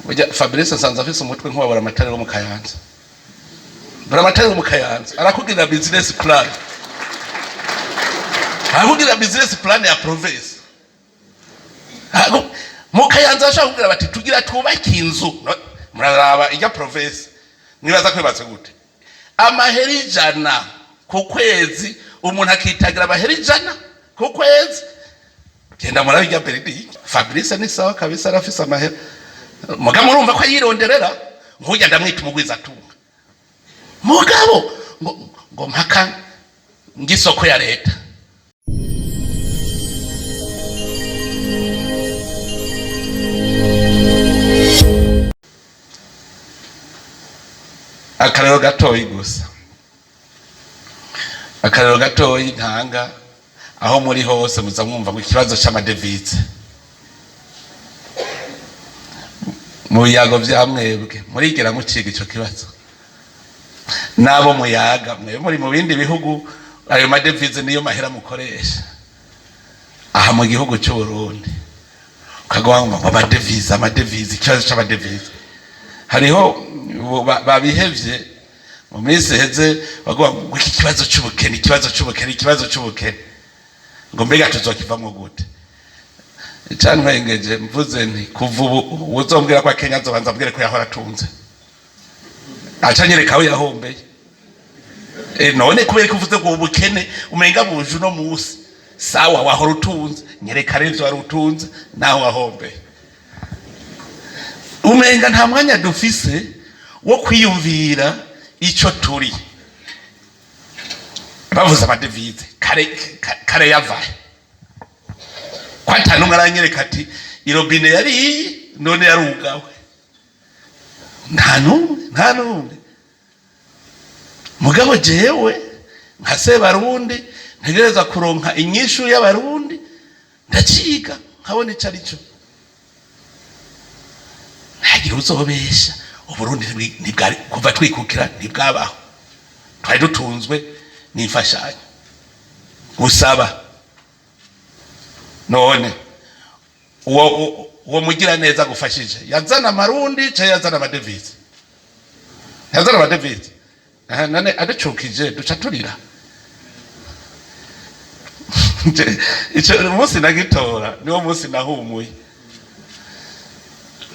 Burya Fabrice nsanze afise umutwe nk'uwabura amatara wo mu Kayanza. Buramatari wo mu Kayanza arakubwira business plan, arakubwira business plan ya province. Mu Kayanza bashaka kubwira bati tugira twubake inzu. No, muraraba ijya province, mwibaza ko yubatse gute? Amahera 100 ku kwezi, umuntu akitagira amahera 100 ku kwezi. Genda murabe ijya beridi. Fabrice ni sawa kabisa, arafise amahera, mugabo murumva ko ayironderera. Nk'ujya ndamwita umugwizatunga, mugabo ngo mpaka ngisoko ya leta. Akarero gatoyi gusa, akarero gatoyi ntanga. Aho muri hose muza mwumva ngo ikibazo c'amadevize mu biyago vya mwebwe, murigera muciga ico kibazo n'abo muyaga? Mwe muri mu bindi bihugu, ayo madevize niyo mahera mukoresha. Aha mu gihugu c'u Burundi ukaguha ngo amadevize, amadevize, ikibazo c'amadevize hariho ubu babihevye. Mu minsi iheze baguha ngo iki kibazo c'ubukene, ikibazo c'ubukene, ikibazo c'ubukene, ngo mbega tuzokivamwo gute? Icantwengeje, mvuze nti kuva ubu uzombwira ko Kenya azobanza ambwire ko yahora atunze, aca anyereka aho yahombeye. None kubera ko uvuze ngo ubukene umenga buje uno musi, sawa, wahora utunze, nyereka rero ivyo wari utunze naho wahombeye. Umenga nta mwanya dufise wo kwiyumvira ico turi. Bavuze amadevize kare kare yavahe? Ko ata n'umwe aranyereka ati irobine yari iyi, none yarugawe? Nta n'umwe, nta n'umwe. Mugabo jewe nka Sebarundi ntegereza kuronka inyishu y'Abarundi, ndaciga nkabona ico ari cyo. Ntagira uzobesha, Uburundi ntibwari kuva twikukira ntibwabaho, twari dutunzwe n'imfashanyo gusaba. None uwo mugira neza agufashije yazana amarundi canke yazana amadevize? Yazana amadevize. Aha, none aducukije duca turira. Ico umunsi nagitora niwo munsi nahumuye.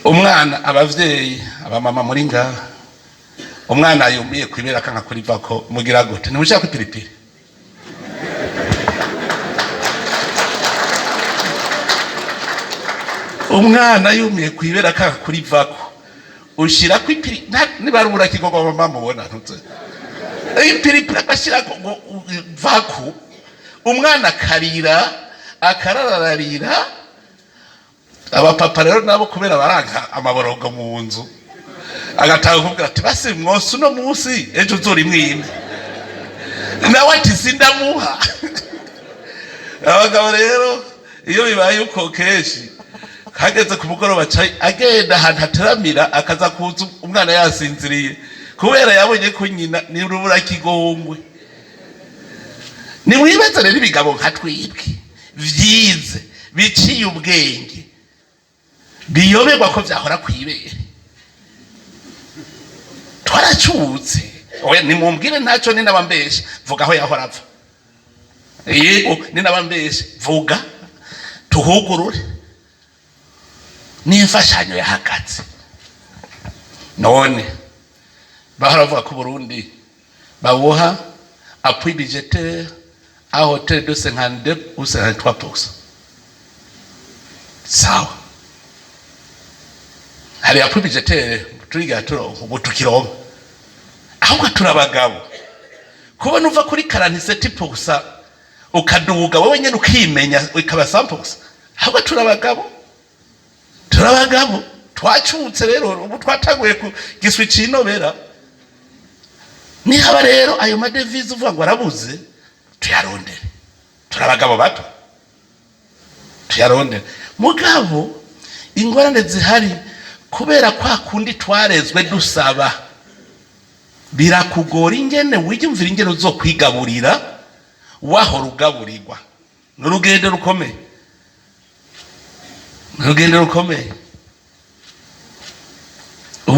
Umwana, abavyeyi, abamama muri ngaha, umwana yumiye kwibera akanka kurivako, mugira gute? Ntimushaka kwipiripiri? Umwana yumiye kwibera akanka kurivako, ushirako ipiri nibarubura kigogwa. Mama mubona ntuze ipiripiri agashirako ngo vako, umwana akarira, akarararira. Abapapa rero nabo kubera baranka amaborogo mu nzu, agatanga kuvuga ati basi mwose uno munsi, ejo uzorimwime. Nawe ati sindamuha. Abagabo rero iyo bibaye uko, kenshi kageze ku mugoroba aca agenda ahantu hateramira, akaza kuza umwana yasinziriye, kubera yabonye ko nyina ni rubura kigongwe. Nimwibaze rero ibigabo nka twebwe vyize, biciye ubwenge, biyoberwa ko vyahora kwibere. Twaracutse. Oya, nimumbwire, ntacyo, ninabambesha vuga aho yahora ava. Yego, ninabambesha vuga tuhugurure. N'imfashanyo yahagaze, none bahora bavuga ko Burundi babuha appui budgétaire à hauteur de 52 ou 53. Sawa, hari appui budgétaire turiga turonka, ubu tukironka. Ahubwo turabagabo kubona uva kuri 47% ukaduga wowe nyene ukimenya ikaba 100%. Ahubwo turabagabo, turabagabo, twacutse rero. Ubu twatanguye ku giswi cinobera. Nihaba rero ayo madevize uvuga ngo arabuze, tuyarondere. Turabagabo bato, tuyarondere. Mugabo ingorane zihari, kubera kwa kundi twarezwe dusaba, birakugora ingene wiyumvira ingene uzokwigaburira wahora ugaburirwa. Ni urugendo rukomeye, ni urugendo rukomeye.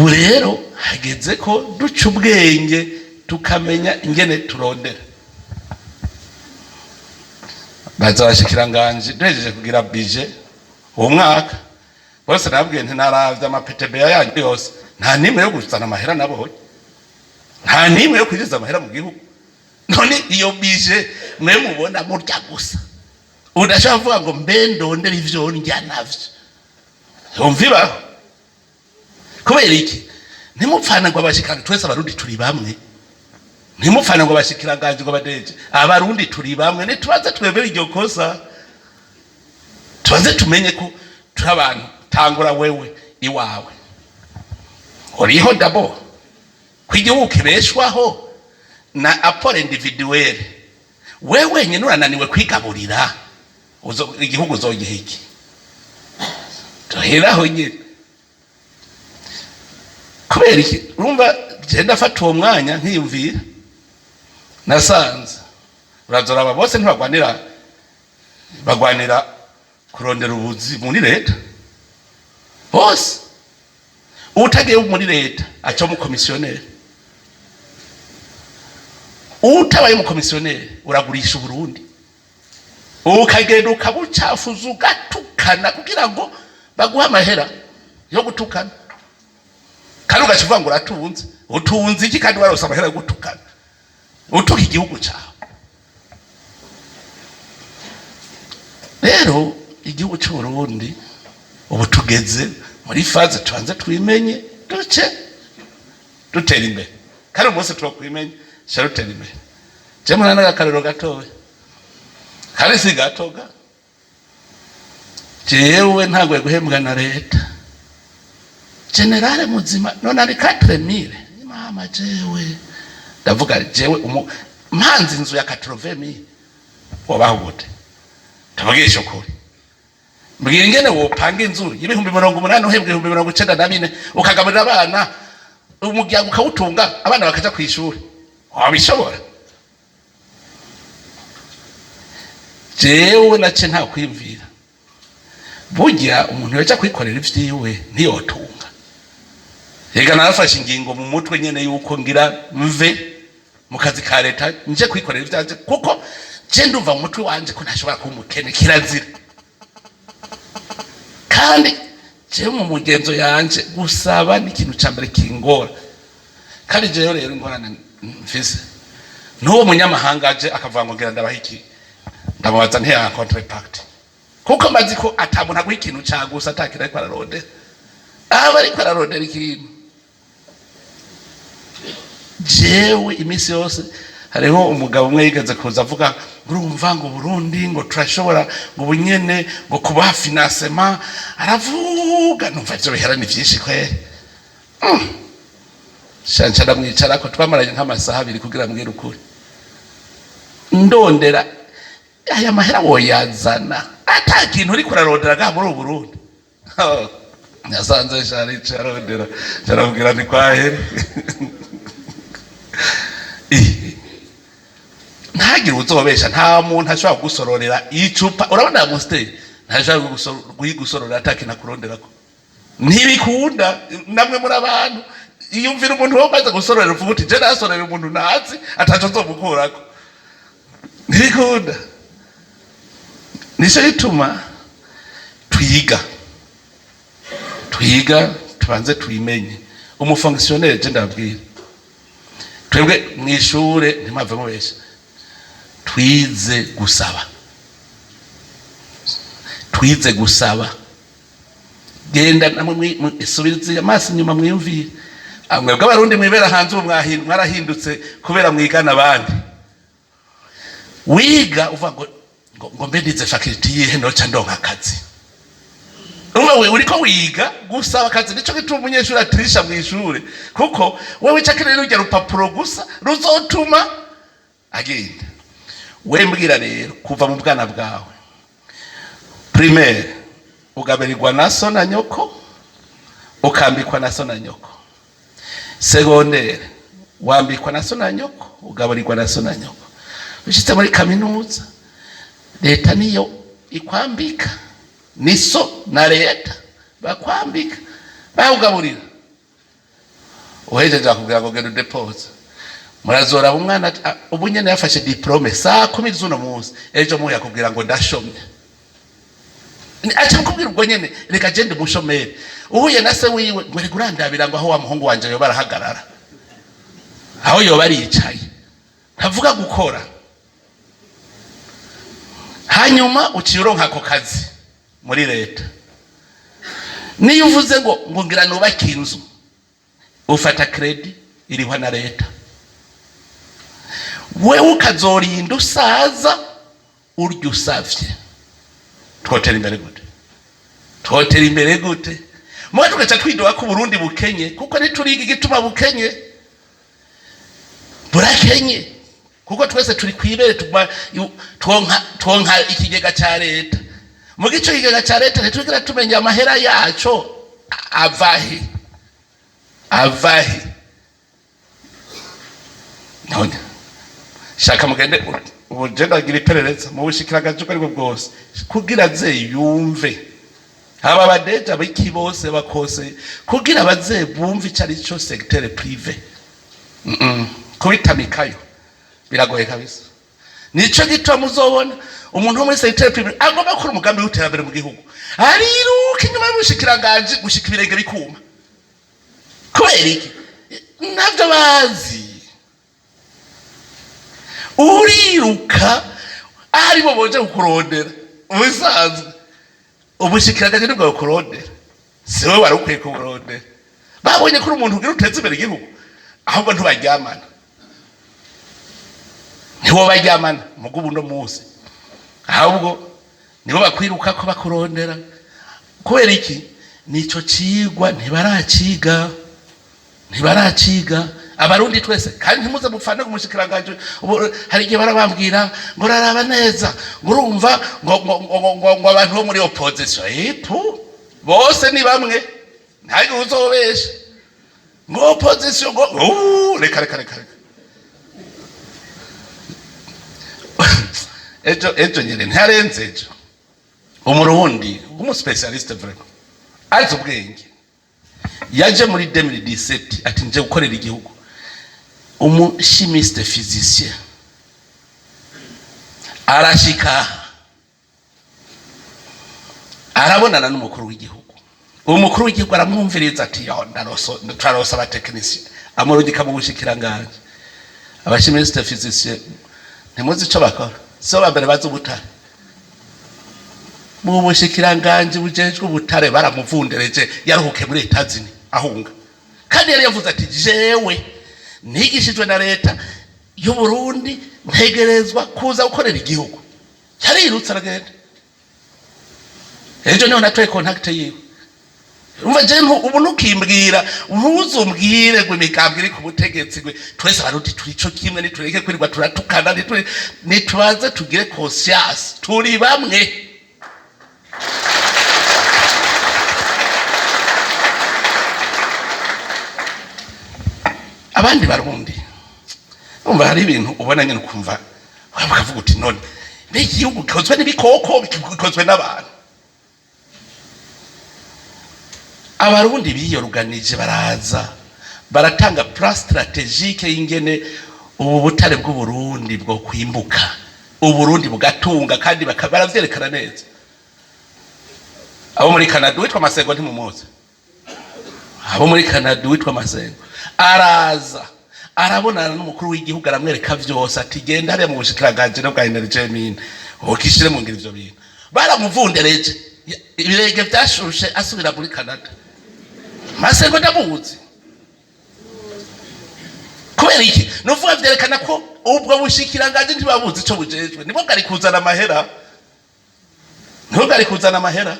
Ubu rero hageze ko duca ubwenge, tukamenya ingene turondera. Baza abashikiranganje, duhejeje kugira budget uwo mwaka bose, nabwiye nti: "Naravye ama PTBA yanyu yose, nta nimwe yo guzana amahera nabonye, nta nimwe yo kwinjiza amahera mu gihugu. None iyo budget mwe mubona murya gusa, udashobora kuvuga ngo mbe ndondera ivyo ndya navyo, yumva ibaho kubera iki?" Ntimupfane ngo abashikiranganje, twese Abarundi turi bamwe. Ntimupfane ngo abashikiranganje, ngo abadeje, Abarundi turi bamwe. Ntitubaze twebwe iryo kosa, tubaze tumenye ko turi abantu. Tangura wewe iwawe uriho d'abord, ko igihugu kibeshwaho na apport individuel. We wenyine urananiwe kwigaburira, igihugu uzogiha iki? Duheraho nyine. Kubera iki? Urumva, je ndafata uwo mwanya nkiyumvira. Nasanze urazoraba bose ntibagwanira, bagwanira kurondera ubuzi muri leta bose. Utagiye muri leta aca umukomisiyoneri, utabaye umukomisiyoneri uragurisha Uburundi, ukagenda ukabucafuza, ugatukana kugira ngo baguhe amahera yo gutukana, kandi ugaca uvuga ngo uratunze. Utunze iki kandi warose amahera yo gutukana, utuka igihugu cawe? Rero igihugu c'Uburundi ubu tugeze muri phase tubanze twimenye, duce dutera imbere. Kandi umunsi twokwimenya duce dutera imbere. Je murana n'akarero gatoya, kandi si gatoga. Jewe ntanguye guhembwa na leta, général muzima, none ari 4000. Mama, jewe ndavuga, jewe mpanze inzu ya 80 000, wabaho gute? Tuvugisha ukuri, mbwira ingene wopanga inzu y'80,000, uhembwa 94,000, ukagaburira abana, umuryango ukawutunga, abana bakaja kw'ishuri, wabishobora? Jewe nace nta kwiyumvira. Burya umuntu yoja kwikorera ivyiwe ntiyotunga. Rega narafashe ingingo mu mutwe nyene yuko ngira mve mu kazi ka leta, nje kwikorera ivyanje, kuko je ndumva mu mutwe wanje ko ntashobora kuba umukene, kirazira. Kandi jewe mu mugenzo yanje gusaba ni ikintu ca mbere kingora. Kandi jewe rero ingorane mfise, n'uwo munyamahanga aje akavuga ngo ngira ndabaha iki, ndamubaza ntiya contrepartie, kuko mazi ko ata muntu aguha ikintu ca gusa atakira ariko ararondera, aba ariko ararondera ikintu. Jewe iminsi yose, hariho umugabo umwe yigeze kuza avuga ngo urumva ngo Burundi ngo turashobora ngo ubunyene ngo kubaha financement. Aravuga, numva ivyo bihera ni vyinshi kweri. Shanca ndamwicarako, twamaranye nk'amasaha 2 kugira mbwire ukuri. Ndondera aya mahera woyazana ata kintu uriko urarondera ngaha muri ubu Burundi? Nasanze shari arondera, ndaramubwira ni kwahere. Ntagire uzobesha, nta muntu ashobora kugusororera icupa. Urabona Amstel, ntashobora kuyigusororera atakintu akuronderako, ntibikunda. Namwe muri abantu, iyumvira umuntu wo umaze gusororera, uvuga uti: "Je nasororera umuntu ntazi, ataco nzomukurako." Ntibikunda. Nico gituma twiga, twiga, tubanze twimenye. Umufonctionnaire, je ndababwira, twebwe mw'ishure, ntimwave mubesha, twize gusaba, twize gusaba. Genda namwe subiza amaso inyuma mwiyumvire. Mwebwe Abarundi mwibera hanze ubu mwarahindutse kubera mwigana abandi. Wiga uvuga ngo mbe nize faculté yihe noca ndonka akazi? Urumva we uriko wiga gusaba akazi. Nico gituma umunyeshuri atirisha mw'ishure, kuko wewe ico akeneye rurya rupapuro gusa ruzotuma agenda. We mbwira rero, kuva mu bwana bwawe, primaire, ugaburirwa na so na nyoko, ukambikwa na so na nyoko. Secondaire, wambikwa na so na nyoko, ugaburirwa na so na nyoko. Ushitse muri kaminuza, leta niyo ikwambika, ni so na leta bakwambika, bawugaburira. Uhejeje akubwira ngo genda udepose. Murazora umwana ubu nyene yafashe diplôme saa 10 z'uno munsi, ejo muhu yakubwira ngo ndashomye. Aca mukubwira ubwo nyene, reka je ndi umushomeri. Uhuye na se wiwe ngo reka urandabira ngo aho wa muhungu wanje yoba arahagarara, aho yoba aricaye, ntavuga gukora. Hanyuma uciye uronka ako kazi muri leta. Niyo uvuze ngo ngira nubake inzu, ufata crédit irihwa na leta, wewe ukazorinda usaza urya usavye. Twotera imbere gute? Twotera imbere gute? Muga tugaca twidoga ko Uburundi bukenye, kuko ntituriga igituma bukenye. Burakenye kuko twese turi kwibere, tuguma twonka ikigega ca leta. Muga ico kigega ca leta ntitwigera tumenya amahera yaco avahe, avahe. None shaka mugende ubu, je ndagira iperereza mu bushikiranganji ubwo aribwo bwose kugira aze yumve aba ba DG biki bose bakose, kugira baze bumve ico ari cyo secteur privé. Kubitamikayo biragoye kabisa. Nico gituma muzobona umuntu wo muri secteur privé agomba gukora umugambi w'iterambere mu gihugu ariruka inyuma y'ubushikiranganji gushika ibirenge bikuma. Kubera iki? Ntabyo bazi. Uriruka aribo boje kukurondera. Ubusanzwe ubushikiranganji nibwo bukurondera, si wowe wari ukwiye kuburondera. Babonye ko uri umuntu ugira uteze imbere igihugu, ahubwo ntibaryamana, ntiwo baryamana mugo ubu no munsi, ahubwo nibo bakwiruka ko bakurondera. Kubera iki? Nico cigwa ntibaraciga, ntibaraciga. Abarundi twese kandi ntimuze mupfane ku mushikiranganji. Ubu hari igihe barabambwira ngo raraba neza, ngo urumva ngo abantu bo muri opposition epu bose ni bamwe, ntagire uzobesha ngo opposition ngo reka reka reka reka. Ejo nyene ntiyarenze ejo, umurundi w'umuspécialiste vraiment azi ubwenge yaje muri 2017 ati nje gukorera igihugu, umuchimiste physicien, arashika arabonana n'umukuru w'igihugu. Umukuru w'igihugu aramwumviriza ati yo ndaroso turarosa abatechnicien, amurungika mu bushikiranganji. Abachimiste physicien ntimuzi ico bakora, sibo ba mbere bazi ubutare. Mu bushikiranganji bujejwe ubutare baramuvundereje, yaruhuke muri Etazini ahunga. Kandi yari yavuze ati jewe nigishijwe na leta y'u Burundi, ntegerezwa kuza gukorera igihugu. Yarirutse aragenda. Ejo niho natoye contact yiwe. Umva je ubu ntukimbwira, ntuzumbwire ngo imigambwe iri ku butegetsi, ngo twese abarundi turi ico kimwe. Nitureke kwirirwa turatukana, nitubaze tugire conscience, turi bamwe. Abandi barundi, umva, hari ibintu ubona nyine ukumva ukavuga uti none mbega igihugu gikozwe n'ibikoko, gikozwe n'abantu? Abarundi biyoruganije, baraza baratanga plan stratégique y'ingene ubu butare bw'Uburundi bwo kwimbuka, Uburundi bugatunga, kandi baravyerekana neza. Abo muri Canada, witwa Masengo ntimumuzi? Abo muri Canada, witwa Masengo araza arabonana n'umukuru w'igihugu, aramwereka vyose, ati genda hariya mu bushikiranganji bwa énergie mines ukishire mu ngiro ivyo bintu. Baramuvundereje, ibirenge vyashushe, asubira muri Canada. Masengo ndamuzi. Kubera iki? Nuvuga vyerekana ko ubwo bushikiranganji ntibabuzi ico bujejwe. Nibwo bwari kuzana amahera, nibwo bwari kuzana amahera.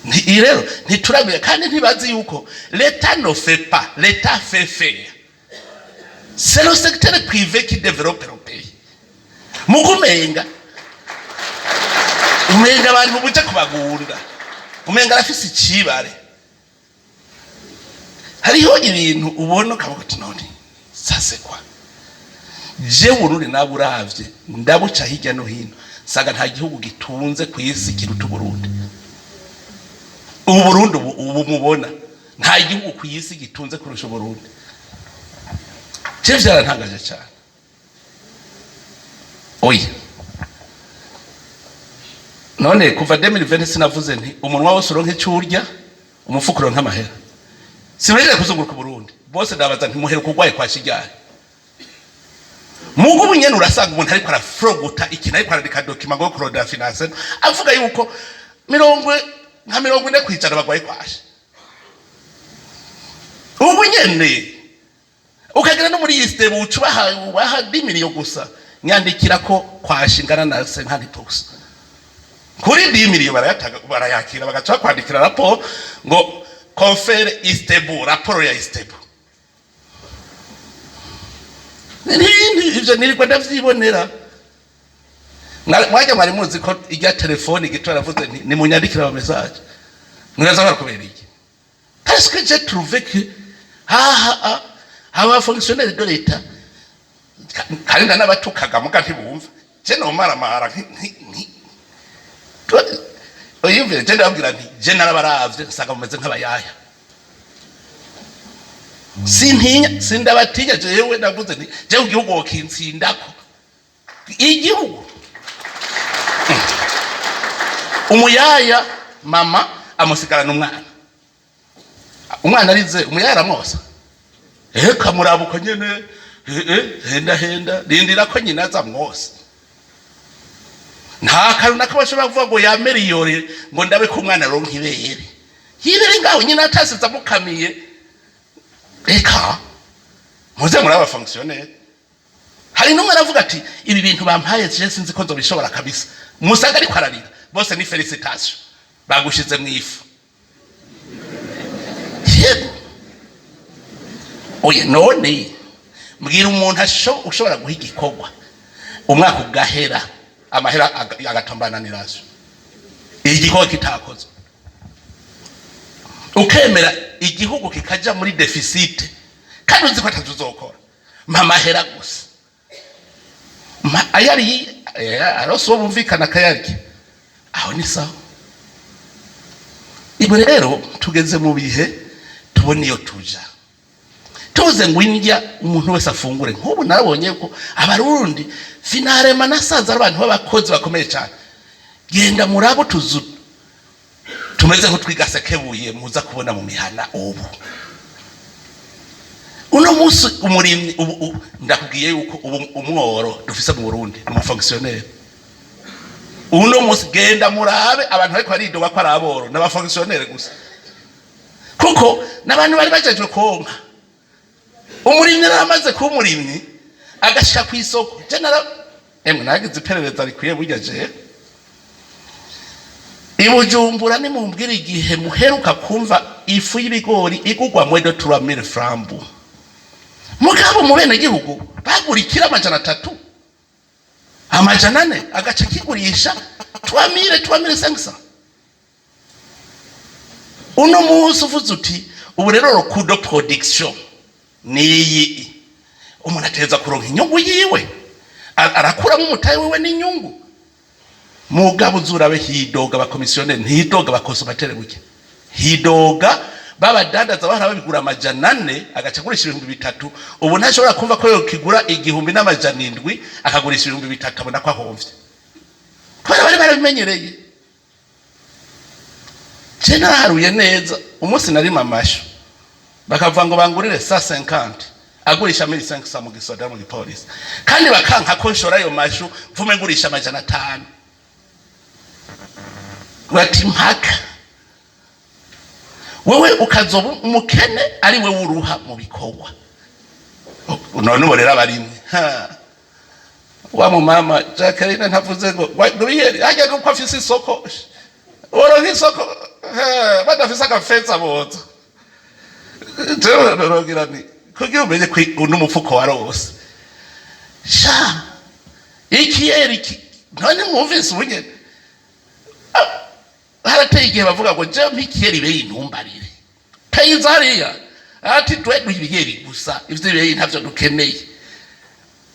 Iyi rero ntituramenya, kandi ntibazi yuko l'État ne fait pas, l'État fait faire. C'est le secteur privé qui développe le pays. Mugumenga umenga abantu buje kubagunda, umenga arafise icibare. Hariho ibintu ubona ukavuga uti none sase kwa je Burundi nawe uravye, ndabuca hirya no hino nsanga nta gihugu gitunze ku isi kiruta Uburundi. Ubu Burundi ubu mubona Nta gihugu ku isi gitunze kurusha Uburundi. Je vyarantangaje cyane. Oya, none kuva 2020 sinavuze nti umunwa wose uronke icyo urya, umufuko uronke amahera? Simejeje kuzunguruka Burundi bose, ndabaza nti muheruka urwaye kwa kijyari? Mugu ubu nyene urasanga umuntu ariko arafroguta ikintu, ariko arandika document ngo kurondera finance, avuga yuko mirongo nka 40% bagwaye kwashi. Ubu nyene ukagera no muri ISTEEBU, uca ubaha 10 millions gusa, nyandikira ko kwashi ingana na 50%. Kuri 10 millions barayataga, barayakira, bagaca bakwandikira raporo ngo confère ISTEEBU, raporo ya ISTEEBU. Nini ivyo nirirwa ndavyibonera. Mwajya mwari muzi ko ijya telefone igitora navuze nti nimunyandikira ama message muraza barakubera iki? Parce que j'ai trouvé que ha aba fonctionnaire de l'État, kandi ndanabatukaga muga ntibumva. Je nomaramara uyumvire, je ndababwira nti je narabaravye nsanga mumeze nk'abayaya. Sintinya, sindabatinya. Jewe ndavuze nti jewe igihugu wokintsindako, igihugu umuyaya mama amusigarana umwana, umwana arize, umuyaya aramwosa, kamuraba uko nyene, henda henda, rindira ko nyina aza mwose. Nta kantu nako bashobora kuvuga ngo yameriyore, ngo ndabe ko umwana aronka ibere, yibere ngaho nyina atasize amukamiye. Reka muze muri aba fonctionnaire, hari n'umwe aravuga ati ibi bintu bampaye je sinzi ko nzobishobora kabisa. Musaga ariko ararira, bose ni félicitation, bagushize mu ifu. Yego, oya, none mbwira umuntu ushobora guha igikorwa, umwaka ugahera, amahera agatombananirazo, igikorwa kitakozwe, ukemera igihugu kikaja muri déficit kandi uzi ko atazo uzokora. Mpa amahera gusa, mpa ayari arose uwo bumvikana akayarya, aho ni sawa. Ibo rero tugeze mu bihe tubona iyo tuja, tuze ngo indya umuntu wese afungure. Nk'ubu narabonye ko Abarundi finalement nasanze ari abantu b'abakozi bakomeye cyane. Genda murabo tuzu tumeze nk'utwigasekebuye muza kubona mu mihana. Ubu uno munsi umurimyi ubu ndakubwiye yuko ubu umworo dufise mu Burundi ni umufonctionnaire. Uno munsi genda murabe abantu bariko baridoga ko ari aboro, n'abafonctionnaire gusa, kuko n'abantu bari bajejwe konka. Umurimyi yaramaze kuba umurimyi, agashika ku isoko. Je nara emwe nagize iperereza rikwiye burya. Je i Bujumbura, nimumbwira igihe muheruka kumva ifu y'ibigori igugwa moins de 3000 francs. Mugabo mu bene gihugu bagura ikiro 300, 400, agaca kigurisha 3000, 3500. Uno munsi uvuze uti ubu rero le coût de production niyi, umuntu ateza kuronka inyungu yiwe, arakuramo umutahe wiwe n'inyungu. Mugabo uzurabe hidoga abakomisiyoneri, ntihidoga abaconsommateurs buke, hidoga babadandaza bahora babigura 400 agaca agurisha 3000. Ubu ntashobora kumva ko yokigura 1700 akagurisha 3000, abona ko ahomvye kubera bari barabimenyereye. Je naraharuye neza umunsi narima amashu, bakavuga ngo bangurire 150, agurisha 1500 mu gisoda, mu gipolisi, kandi bakanka ko nshora ayo mashu, mvume ngurisha 500. Bati mpaka wewe ukazoba umukene, ari we wuruha mu bikorwa. None ubu rero abarimwe, ha wa mu mama Jacqueline ntavuze ngo ngwiyeri hajya nuko afise isoko, woronka isoko badafise agafeza boza. Jewe nogira ni kugira umenye ko uno mufuko warose sha ikiyeri iki. None mwumvise ubunyene harateye igihe bavuga ngo jewe mpikiyeri beyi ntumbarire peyiza hariya, ati twe duha ibiyeri gusa, ivyo beyi ntavyo dukeneye.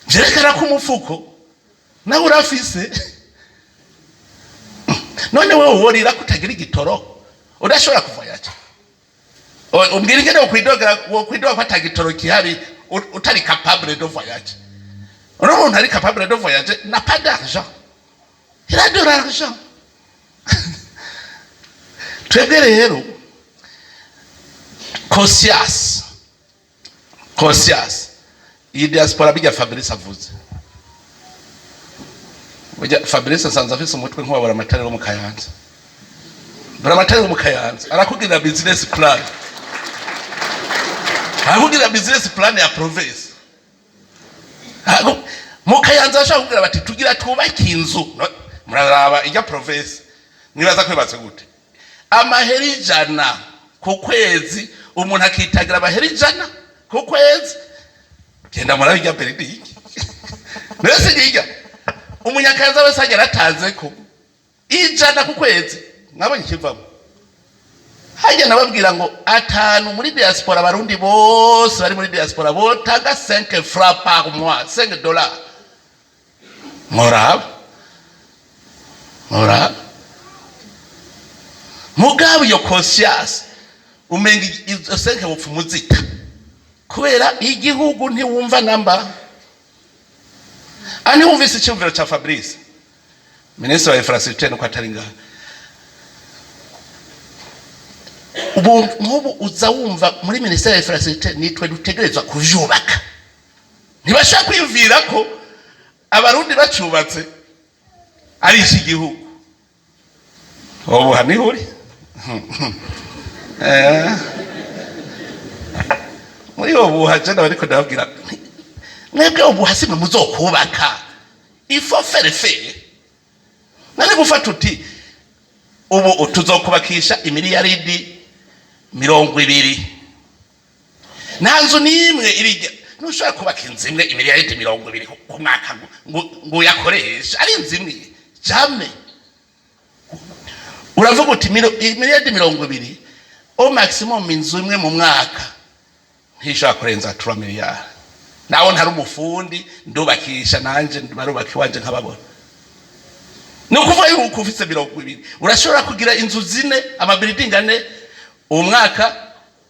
Vyerekana ko umufuko nawe urafise. None wewe worira ko utagira igitoro, udashobora kuvoyaja, Umbwira ingene wokwidogera, wokwidoga ko ata gitoro gihari, utari capable de voyager. Uno muntu ari capable de voyager n'a pas d'argent, il a de l'argent. Twebwe rero conscience, conscience iyi diaspora, bijya Fabrice avuze, burya Fabrice asanze afise umutwe nk'uwabura amatari wo mu Kayanza. Bura amatari wo mu Kayanza arakubwira business plan, arakubwira business plan ya province. Mu Kayanza bashobora kubwira bati tugira twubake inzu. No, muraraba ijya province, mwibaza ko yubatse gute? Amahera 100 ku kwezi, umuntu akitagira amahera 100 ku kwezi. Genda murabe ijya building mbese ngijya umunyakayanza wese agera atanze ko 100 ku kwezi, mwabonye ikivamo. Hajya nababwira ngo atanu muri diaspora, abarundi bose bari muri diaspora botanga 5 francs par mois, 5 dollars, muraba, muraba. Mugabo iyo conscience, umenga izo 5 bupfa umuzita kubera igihugu ntiwumva namba. Aha ntiwumvise icyumviro cya Fabrice, minisitiri wa infrastructure, nuko atari ngaha. Ubu nk'ubu uza wumva muri minisiteri ya infrastructure nitwe dutegerezwa kuvyubaka. Ntibashobora kwiyumvira ko abarundi bacubatse ari iki gihugu. Ubu niho uri. Muri ubu buha je bariko ndababwira, mwebwe ubuha simwe muzokubaka, il faut faire faire. None gufata uti ubu tuzokubakisha imiliyaridi 20, nta nzu n'imwe irijya. Ntushobora kubaka inzu imwe imiliyaridi 20 ku mwaka ngo uyakoreshe ari inzu imwe, jamais. Uravuga uti imiliyaridi 20, au maximum inzu imwe mu mwaka ntishobora kurenza 3 miliyari. Nawe ntari umufundi, ndubakisha nanje, barubaka iwanje nkababona. Ni ukuvuga yuko ufise 20 urashobora kugira inzu zine, ama building ane. Uwo mwaka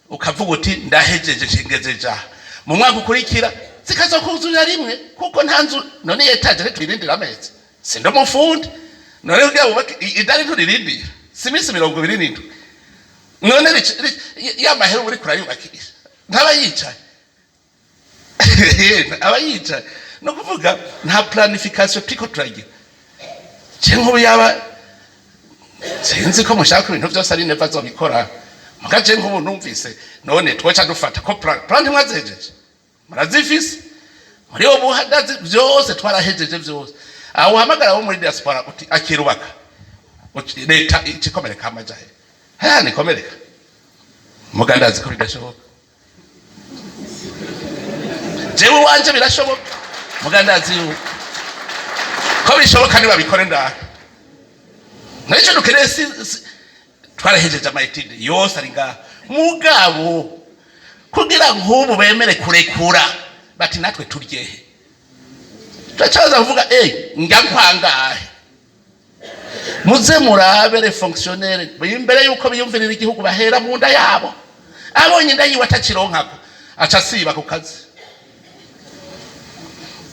ukavuga uti ndahejeje, nshingejeje aha. Mu mwaka ukurikira zikazokuzurira rimwe, kuko nta nzu. None étage ntituyirindira amezi? Sindi umufundi. None kugira wubake idari nturirindira, si iminsi 27? None ya mahera uba uriko urayubakisha, ntaba yicaye, aba yicaye. Ni ukuvuga nta planification turiko turagira. Je nk'ubu yaba sinzi ko mushaka ibintu byose ari neva azobikora, muga je nk'ubu numvise none twoca dufata ko plan ntimwazihejeje, murazifise muri ubu buhagaze byose, twarahejeje byose. Aho uhamagara abo muri diaspora uti akirubaka. Uti leta ikikomereka amajahe haya nikomereka, muga ndazi ko bidashoboka. Jewe wanje birashoboka, muga ndazi yuko ko bishoboka nibabikore. Ndaha nicyo dukeneye. Twarahejeje ama études yose ari ngaha, mugabo kugira nk'ubu bemere kurekura bati natwe turyehe, turacaza kuvuga njya nkwangahe. Muze murabe les fonctionnaires, imbere yuko biyumvirira igihugu bahera mu nda yabo. Abonye inda yiwe atakironkako, aca asiba ku kazi.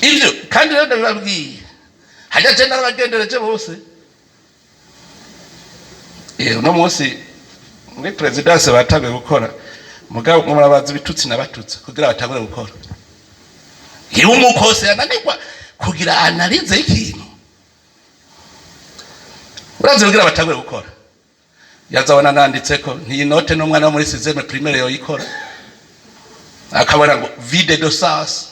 Ibyo kandi rero ndabibabwiye, hajya je narabagendereje bose. Uno munsi muri présidence batanguye gukora, mugabo murabaza ibitutsi nabatutsi kugira batangure gukora. Iyo umukose yananirwa kugira analyse y'ikintu, urazi, kugira batangure gukora, yazabona nanditse ko ntiyi note n'umwana wo muri sixième primaire yoyikora, akabona ngo vide de sens.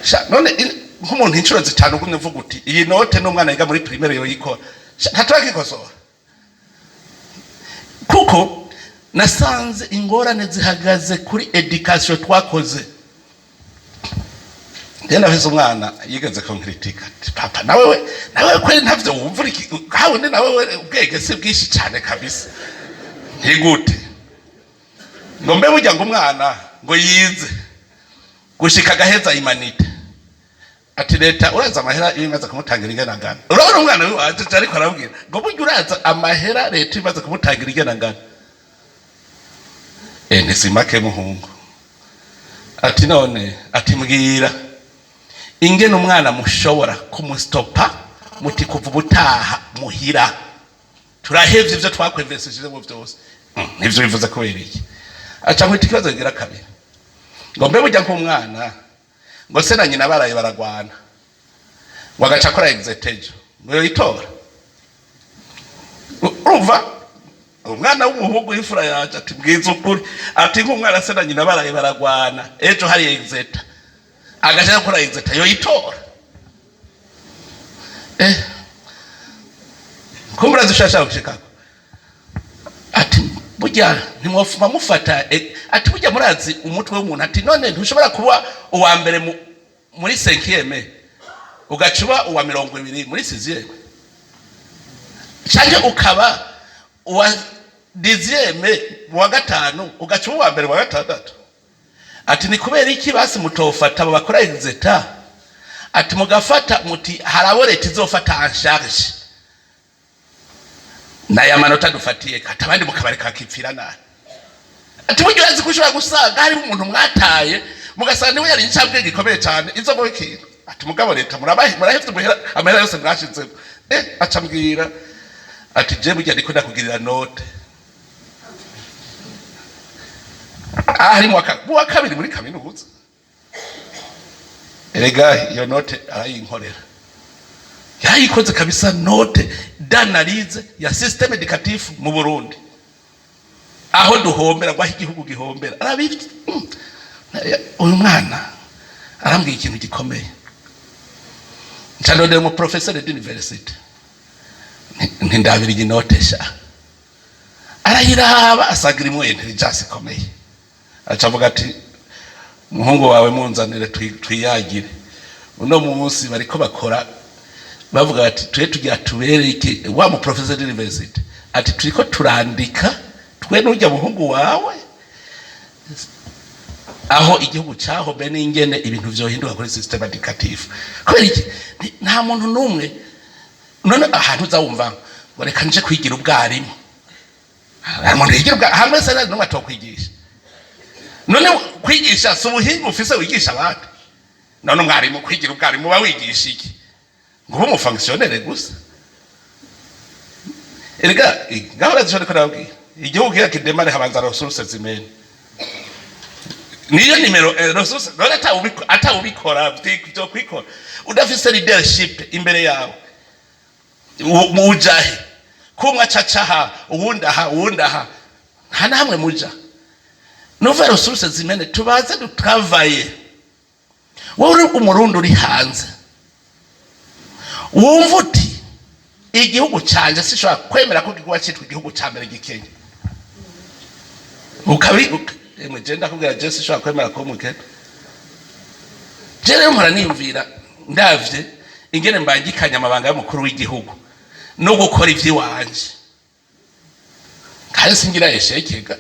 Sha, none nk'umuntu inshuro zitanu ugumye uvuga uti iyi note n'umwana yiga muri primaire yoyikora, sha, ntaturakikosora, kuko nasanze ingorane zihagaze kuri éducation twakoze. Njye ndafise umwana yigeze kunkritika ati papa, nawe we, nawe kweli ntavyo wumva uri hawundi, nawe we ubwenge si bwinshi cyane kabisa. Ntigute ngo mbe burya ngo umwana ngo yize gushika agaheza humanités, ati leta uraza amahera iyo imaze kumutangira ingana ngana. Urabona umwana wiwanje ariko arabwira ngo burya uraza amahera leta imaze kumutangira ingana ngana. Ntisimake muhungu. Ati none, ati mbwira ingene umwana mushobora kumustopa muti kuva ubutaha muhira turahevye ivyo twakwevesejemo vyose. Ivyo bivuze kubera iki? Aca nkwita ikibazo kigira kabiri, ngo mbe burya nk'umwana ngo se na nyina baraye baragwana, ngo agaca akora exétat ejo, ngo yoyitora? Urumva umwana w'umuhungu w'imfura yaje ati mbwiza ukuri, ati nk'umwana se na nyina baraye baragwana, ejo hari exétat, agaca gukora exétat, yoyitora? Kumbura zishasha gushikako. Ati burya ntimwofuma mufata, ati burya murazi umutwe w'umuntu. Ati none ntushobora kuba uwa mbere muri cinquième, ugaca uba uwa 20 muri sixième, canke ukaba uwa dixième mu wa gatanu, ugaca uba uwa mbere mu wa gatandatu. Ati ni kubera iki basi mutofata abo bakora exétat, ati mugafata muti hari abo leta izofata en charge n'aya manota dufatiye, kata abandi mukabareka bakipfira nabi. Ati burya urazi ko ushobora gusanga harimo umuntu mwataye, mugasanga niwe yari incabwenge gikomeye cyane izo mu ikintu. Ati mugabo leta murahevye amahera yose mwashizemo. Aca mbwira ati je burya ndiko ndakugirira note. Ari mu wa kabiri muri kaminuza. Erega iyo note arayinkorera, yarayikoze kabisa, note d'analyse ya système éducatif mu Burundi, aho duhombera, ngo aho igihugu gihombera. Arabi uyu mwana arambwiye ikintu gikomeye. Nca ndondera umu professeur d'université, ntindabira iyi note sha. Arayiraba, asanga irimwo intelligence ikomeye. Aca avuga ati umuhungu wawe munzanire twiyagire. Uno munsi bariko bakora, bavuga bati twe tugira tubereke wa mu professeur d'université, ati turiko turandika twe n'urya muhungu wawe aho igihugu cahombe n'ingene ibintu vyohinduka kuri système éducatif. Kubera iki? Nta muntu n'umwe none ahantu uza wumva ngo reka nje kwigira ubwarimu. Nta muntu yigira ubwa hamwe se n'umwe atokwigisha. None kwigisha si ubuhinga ufise wigisha abandi? None umwarimu, kwigira ubwarimu uba wigisha iki? Ngo ube umufonctionnaire gusa? Erega gahora zishobora ko nababwira, igihugu kiya kidémarre habanza ressources humaines, niyo numéro ressources. None atawubikora byo kwikora, udafise leadership imbere yawe, mujahe kumwe acaca aha, uwundi aha, uwundi aha, nta na hamwe muja. Nuva ressources humaines, tubaze dutravaille. Wowe uri umurundi uri hanze, wumva uti igihugu canje sishobora kwemera ko kiguba citwa igihugu ca mbere gikenya, ukabi emwe je ndakubwira, je sishobora kwemera ko mukene. Je rero mpora niyumvira, ndavye ingene mbangikanya amabanga y'umukuru w'igihugu no gukora ivy'iwanje, kandi singira échec ga.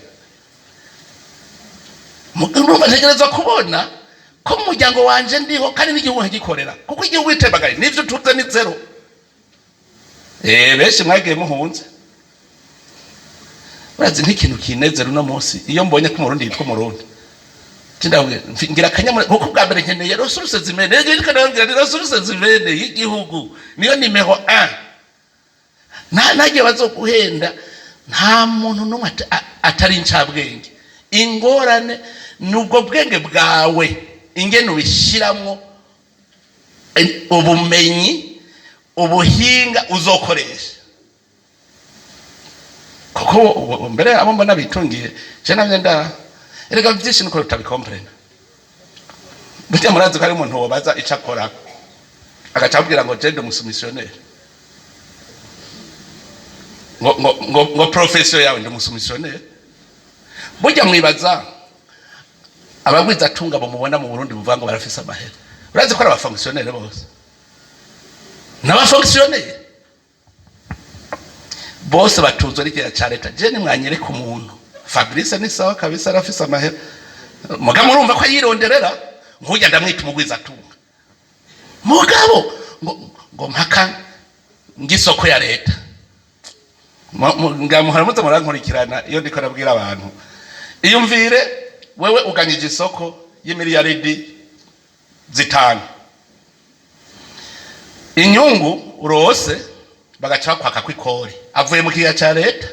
Urumva ntegerezwa kubona ko mu muryango wanje ndiho, kandi n'igihugu nkagikorera, kuko igihugu itembagaye n'ivyo utunze ni zéro. Benshi mwagiye muhunze. Urazi nk'ikintu kinezera uno munsi, iyo mbonye ko umurundi yitwa umurundi, ndabwira ngira akanyamure, kuko ubwa mbere nkeneye ressources humaines. Rero ndabwira ni ressources humaines y'igihugu niyo numéro 1. Nta nagiye bazoguhenda, nta muntu n'umwe atari incabwenge. Ingorane ni ubwo bwenge bwawe ingene ubishiramwo ubumenyi, ubuhinga uzokoresha. Kuko mbere abo mbona bitungiye, je namye nda erega byinshi nuko tutabicomprena. Burya murazi ko ari umuntu wobaza ico akora, agaca abwira ngo je ndi umusoumissionnaire, ngo profession yawe ndi umusoumissionnaire. Burya mwibaza abagwizatunga bamubona mu Burundi buvuga ngo barafise amahera, urazi ko ari abafonctionnaire bose? N'abafonctionnaire bose batuzwe n'ikigega ca leta. Je nimwanyereka umuntu, Fabrice ni sawa kabisa, arafise amahera, muga murumva ko ayironderera. Nk'urya ndamwita umugwizatunga, mugabo ngo mpaka ngisoko ya leta. Ngamuhora muze murankurikirana iyo ndiko nabwira abantu. Iyumvire wewe uganyije isoko y'imiliyaridi 5, inyungu urose bagaca bakwaka kw'ikori avuye mu kigega ca leta,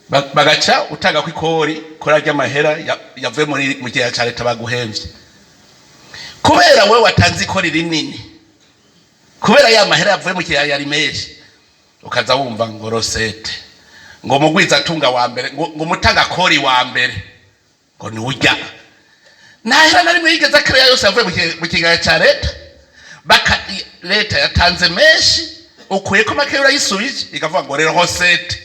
bagaca utanga kw'ikori kuri arya mahera yavuye mu kigega ca leta baguhemvye. Kubera wewe watanze ikori rinini, kubera ya mahera yavuye mu kigega yari menshi, ukaza wumva ngo recette, ngo mugwizatunga wa mbere, ngo mutanga kori wa mbere ngo ni urya. Ntahera na rimwe yigeze akereya, yose yavuye mu kigega ca leta. Baka leta yatanze menshi, ukuye ko make urayisubije, ikavuga ngo rero recette.